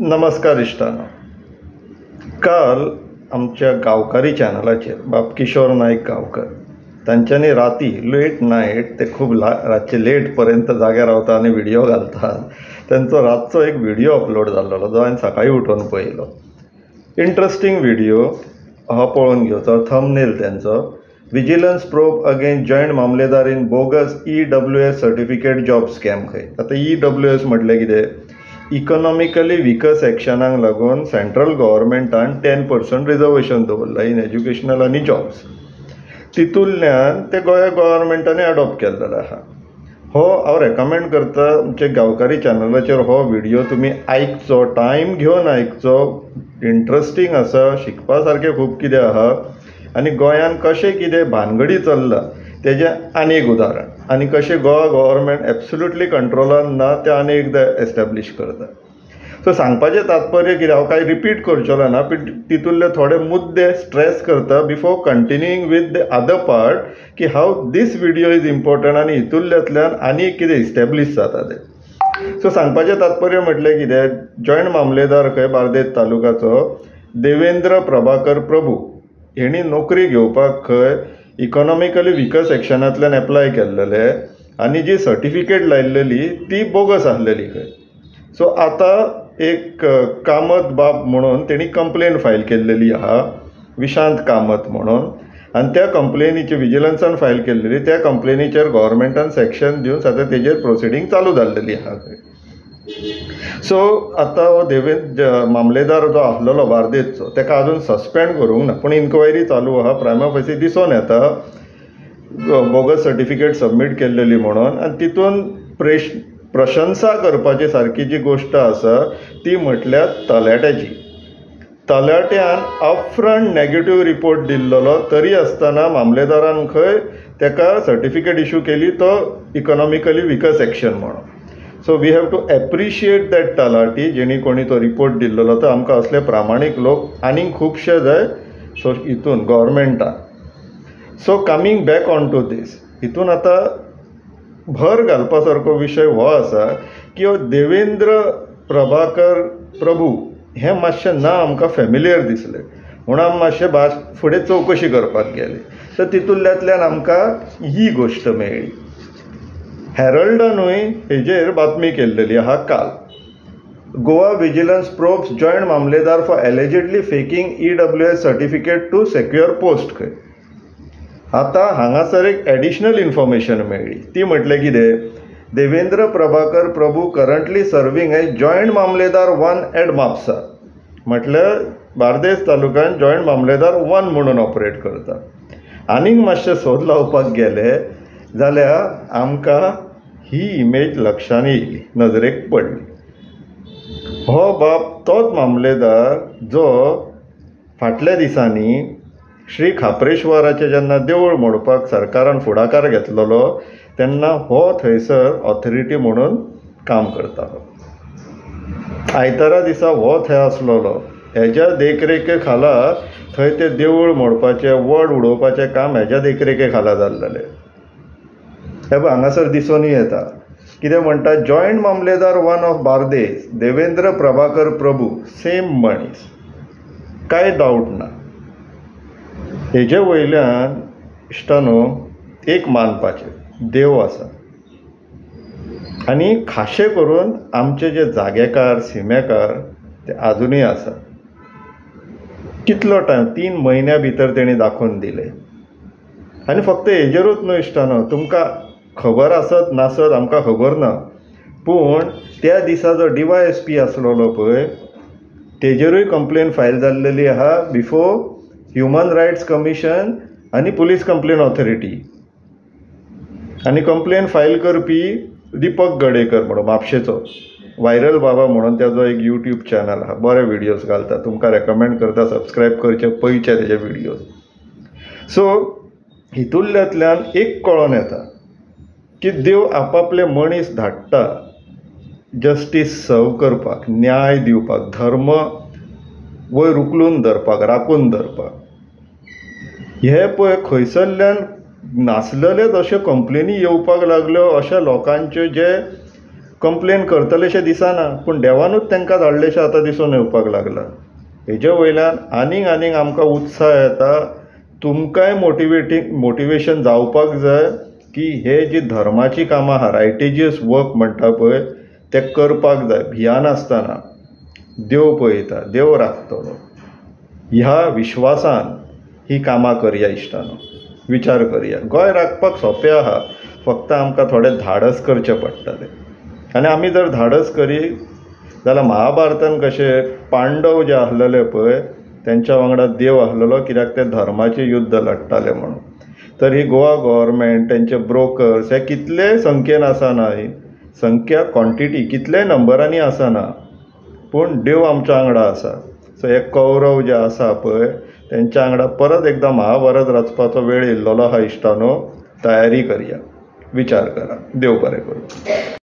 नमस्कार इश्टांनो, काल आमच्या गांवकारी चॅनलाचेर बाब किशोर नायक गांवकर तांच्यांनी राती लेट नायट, ते खूब रातचे लेट पर्यंत जागे रावता आनी व्हिडियो घालतात, तांचो रातचो एक व्हिडियो अपलोड जाल्लो जो हांवें सकाळीं उठून पळयलो. इंट्रस्टींग व्हिडियो हो पळोवन घेवचो. थंबनेल तांचो, vigilance probe against joint mamlatdar in bogus EWS certificate job scam. खंय आतां EWS म्हटलें कितें? इकॉनॉमिकली विकर सेक्शनाक लागून सेंट्रल गव्हर्मेंटान 10% रिजर्वेशन दवरलां इन एज्युकेशनल आनी जॉब्स. तितूंतल्यान ते गोंय गव्हर्मेंटानूय एडॉप्ट केल्लेलो आसा. हो हांव रेकमेंड करता, आमच्या गांवकारी चॅनलाचेर हो व्हिडियो तुमी आयकचो, टायम घेवन आयकचो. इंट्रस्टींग आसा, शिकपा सारकें खूब कितें आसा आनी गोंयांत कशें कितें भानगडी चल्ला तेजें आनी एक उदाहरण, आनी कशें गोवा गव्हर्मेंट एब्सोल्युटली कंट्रोलान ना तें आनी एकदां एस्टेब्लीश करता. सो सांगपाचें तात्पर्य कितें, हांव कांय रिपीट करचेलो ना, पूण तितूंतले थोडे मुद्दे स्ट्रेस करता before continuing with the other part की how this video is important आनी हितूंतल्यान आनी कितें इस्टेब्लीश जाता तें. सो सांगपाचें तात्पर्य म्हटलें कितें, जॉयंट मामलेदार खंय बार्देस तालुकाचो देवेंद्र प्रभाकर प्रभू हेणी नोकरी घेवपाक खंय इकॉनॉमिकली विकर सेक्शनांतल्यान एप्लाय केल्लेले आनी जी सर्टिफिकेट लायिल्लेली ती बोगस आसलेली खंय. सो आतां एक कामत बाब म्हणून तेणी कंप्लेन फायल केल्लेली आहा, विशांत कामत म्हणून, आनी त्या कंप्लेनीचे विजिलन्सान फायल केल्लेली, त्या कंप्लेनीचेर गव्हर्मेंटान सेक्शन दिवन आतां तेजेर प्रोसिडींग चालू जाल्लेली आहा खंय. सो आतां हो देवेंद्र मामलेदार जो आसलेलो बार्देसचो ताका अजून सस्पेंड करूंक ना, पूण इन्क्वायरी चालू आहा. प्रायमा फेसी दिसून येता बोगस सर्टिफिकेट सबमीट केल्लेली म्हणून, आनी तितून प्रशंसा करपाची सारकी जी गोश्ट आसा ती म्हटल्यार तलाट्याची. तलाट्यान अपफ्रंट नेगेटीव रिपोर्ट दिल्लो तरी आसतना मामलेदारान खंय ताका सर्टिफिकेट इशू केली तो इकॉनॉमिकली विकर सेक्शन म्हणून. So we have to appreciate that talati जेणी कोणी तो रिपोर्ट दिल्लो. तो आमकां असले प्रामाणीक लोक आनीक खुबशे जाय सो हितून गव्हर्मेंटान. So coming back on to this, हितून आतां भर घालपा सारको विशय हो आसा की हो देवेंद्र प्रभाकर प्रभू हें मातशें ना आमकां फेमिलियर दिसलें म्हणून आमी मातशें भास फुडें चवकशी करपाक गेले. तर तितूंतल्यान आमकां ही गोश्ट मेळ्ळी. हेरल्डानूय हेजेर बातमी केल्लेली आहा काल. Goa vigilance probes joint mamlatdar for allegedly faking EWS certificate to secure post खंय. आतां हांगासर एक एडिशनल इन्फॉर्मेशन मेळ्ळी ती म्हटलें कितें, Devendra Prabhakar Prabhu currently serving as joint mamlatdar 1 at Mapusa. म्हटल्यार बार्देस तालुक्यान जॉयंट मामलेदार 1 म्हणून ऑपरेट करता. आनीक मातशें सोद लावपाक गेले जाल्यार आमकां ही इमेज लक्षांत येयली, नजरेक पडली. हो बाब तोच मामलेदार जो फाटल्या दिसांनी श्री खाप्रेश्वराचें जेन्ना देवूळ मोडपाक सरकारान फुडाकार घेतलेलो तेन्ना हो थंयसर ऑथॉरिटी म्हणून काम करतालो. आयतारा दिसा हो थंय आसलेलो, हेज्या देखरेखे खाला थंय ते देवूळ मोडपाचें, वड उडोवपाचें काम हेज्या देखरेखे खाला जाल्लेलें. हे पळय हांगासर दिसून येता कितें म्हणटा, joint mamlatdar 1 of Bardez Devendra Prabhakar Prabhu, same मनीस, कांय डावट ना. हेजे वयल्यान इश्टानो एक मानपाचें, देव आसा आनी खाशे करून आमचे जे जागेकार सिमेकार ते आजुनूय आसा. कितलो टायम, 3 म्हयन्या भितर तेणी दाखोवन दिलें. आनी फक्त हेजेरूच न्हय इश्टानो, तुमकां खबर आसत नासत आमकां खबर ना, पूण त्या दिसा जो DYSP आसलेलो पळय तेजेरूय कंप्लेन फायल जाल्लेली आहा बिफोर ह्युमन रायट्स कमिशन आनी पुलीस कंप्लेन ऑथॉरिटी. आनी कंप्लेन फायल करपी दीपक गडेकर म्हणून म्हापशेचो व्हायरल बाबा म्हणून त्याचो एक यूट्यूब चॅनल आहा, बरे व्हिडियोज घालता, तुमकां रेकमेंड करता सबस्क्रायब करचे, पळयचे तेजे व्हिडियोज. सो हितूंतल्यान एक कळोन येता की देव आपापले मनीस धाडटा जस्टीस सर्व करपाक, न्याय दिवपाक, धर्म वयर उखलून धरपाक, राखून धरपाक. हे पळय खंयसरल्यान नासलेलेच अश्यो कंप्लेनी येवपाक लागल्यो अशा लोकांच्यो जे कंप्लेन करतलेशें दिसना, पूण देवानूच तांकां धाडलेशें आतां दिसून येवपाक लागलां. हेजे वयल्यान आनीक आनीक आमकां उत्साह येता. तुमकांय मोटिवेशन जावपाक जाय की हे जी धर्माचीं कामां आहा, रायटिजियस वर्क म्हणटा पळय, तें करपाक जाय भियानासतना. देव पळयता, देव राखतलो, ह्या विश्वासान ही कामां करया इश्टानो. विचार करया. गोंय राखपाक सोंपें आहा, फक्त आमकां थोडें धाडस करचें पडटलें. आनी आमी जर धाडस करीत जाल्यार महाभारतान कशें पांडव जे आसलेले पळय तेंच्या वांगडा देव आसलेलो, कित्याक ते धर्माचें युद्ध लडटाले म्हणून. तर ही गोवा गव्हर्मेंट, तेंचे ब्रोकर्स हे कितलेय संख्येन आसना, संख्या क्वॉन्टिटी कितलेय नंबरांनी आसना, पूण देव आमच्या वांगडा आसा. सो हे कौरव जे आसा पळय तेंच्या वांगडा परत एकदां महाभारत रचपाचो वेळ येयल्लो आहा इश्टानो. तयारी करया, विचार करा. देव बरें करूं.